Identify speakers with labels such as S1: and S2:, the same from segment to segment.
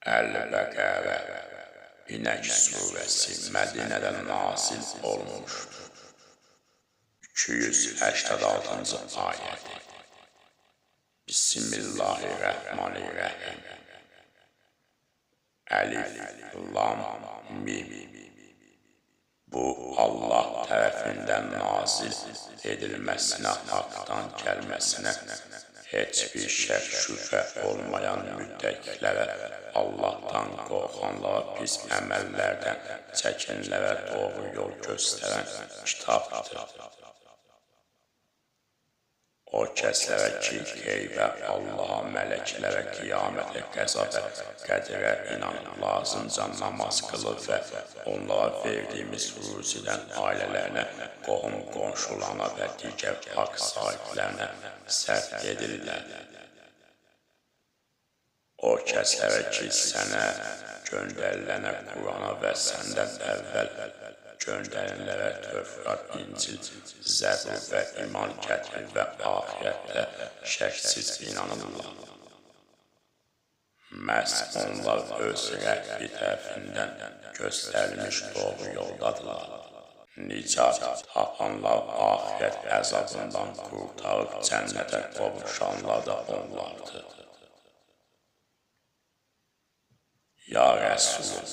S1: Əl-Bəqərə, İnək surəsi Mədinədə nazil olmuşdur. 286-cı ayədir. Bismillahirrahmanirrahim. Əlif, Lam, Mim. Bu, Allah tərəfindən nazil edilməsinə, haqdan gəlməsinə heç bir şək şübhə olmayan müttəqilərə, Allahdan qorxanlara, pis əməllərdən çəkinlərə doğru yol göstərən kitabdır. O kəslərə ki, qeybə, Allaha, mələklərə, qiyamətə, qəza və qədərə inanıb, lazımca namaz qılır və onlara verdiyimiz ruzidən ailələrinə, qohum qonşularına və digər haqq sahiblərinə sərf edirlər. O kəslərə ki, sənə göndərilənə, Qurana və səndən əvvəl göndərilənlərə Tövrat, İncil, Zəbur və iman gətirir və axirətdə şəksiz inanırlar. Məhz onlar öz Rəbbi tərəfindən göstərilmiş doğru yoldadırlar. Nicat tapanlar axirət əzabından qurtarıb cənnətə qovuşanlar da onlardır. Ya Rəsulüm,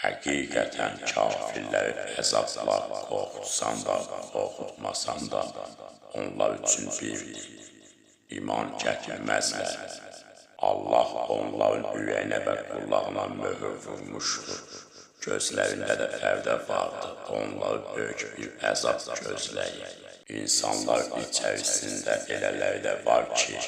S1: həqiqətən kafirləri əzablar qorxutsan da, qorxutmasan da onlar üçün birdir. İman gətirməzlər. Allah onların ürəyinə və qulağına möhür vurmuşdur. Gözlərində də pərdə vardır. Onları böyük bir əzab gözləyir. İnsanlar içərisində elələri də var ki,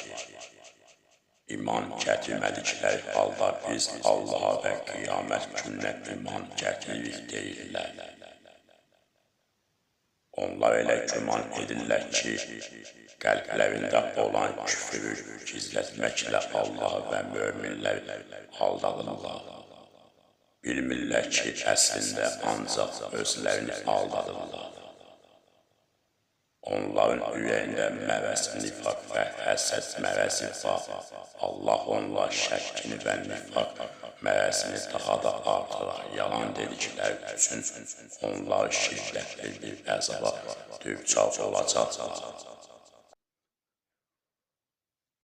S1: iman gətirmədikləri halda biz Allaha və qiyamət gününə iman gətiririk deyirlər. Onlar elə güman edirlər ki, qəlblərində olan küfrü gizlətməklə Allahı və möminləri aldadırlar. Bilmirlər ki, əslində ancaq özlərini aldadırlar. Onların ürəyində mərəz, nifaq və həsəd mərəzi var. Allah onlar şəkkini və nifaq mərəzini daha da artırar. Yalan dedikləri üçün onlar şiddətli bir əzaba düçar olacaqlar.